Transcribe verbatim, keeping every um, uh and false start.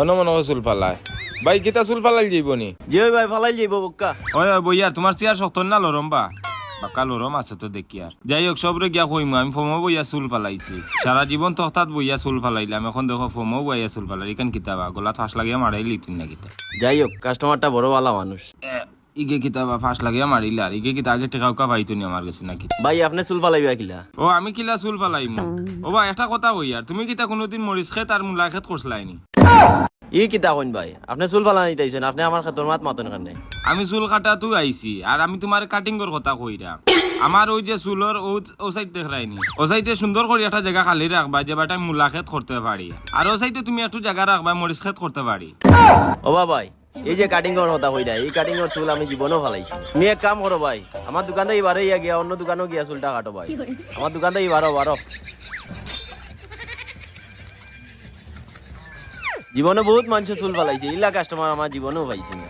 অনো মনো অয় চুল ফালায়। ভাই, কিতা চুল ফালাইল যাইবো নি? জি অয় ভাই, ফালাইল যাইবো বক্কা। ওই, ওই, বইয়ার, তুমার চেয়ার শক্ত না লরম বা? বাক্কা লরম আছে তো দেখিয়ার। যাই হোক, সবরে গিয়া কইমু, আমি ফোমো বইয়া চুল ফালাইছি। সারা জীবন তখতাত বইয়া চুল ফালাইলাম, এখন দেখো ফোমো বইয়া চুল ফালাইলাম। ইখান কিতা বা? গলাত ফাঁস লাগিয়া মারাইলি তুই না কিতা? যাই হোক, কাস্টমারটা বড় ভালা মানুষ। এ, ইগে কিতা বা ফাঁস লাগিয়া মারিলার? ইগে কিতা আগে টেকা উকা পাইতো নি আমার গেছে নাকি? ভাই, আপনে চুল ফালাইবা কিলা? ও, আমি কিলা চুল ফালাইমু? ও বা, একটা কথা কইয়ার, তুমি কিতা কুনুদিন মরিচ খেত আর মুলা খেত করছলায় নি? ই কিতা কইন ভাই, আপনে চুল ফালানি তাইছইন, আপনে আমার খেতর মাত মাতইন কেনে? আমি চুল কাটাত আইছি, আর আমি তুমার কাটিংর কথা কইরাম। আমার ওই যে চুলর ও, ও সাইড দেখরায়নি, ও সাইডে সুন্দর করি একটা জাগা খালি রাখবা, যে বাটায় মুলা খেত করতে পারি। আর ও সাইডে তুমি একটু জাগা রাখবা, মরিচ খেত করতে পারি। ও বা ভাই, এই যে কাটিংর কথা কইরা, ই কাটিংর চুল আমি জীবনেও ফালাইছি না। তুমি এক কাম করো ভাই, আমার দোকান থাকি বারইয়া গিয়া অন্য দোকানো গিয়া চুলটা কাটো ভাই। আমার দোকান থাকি বারো, বারো। জীবনে বহুত মানষে চুল ফালাইছে, ইলা কাস্টমার আমার জীবনেও পাইছি না।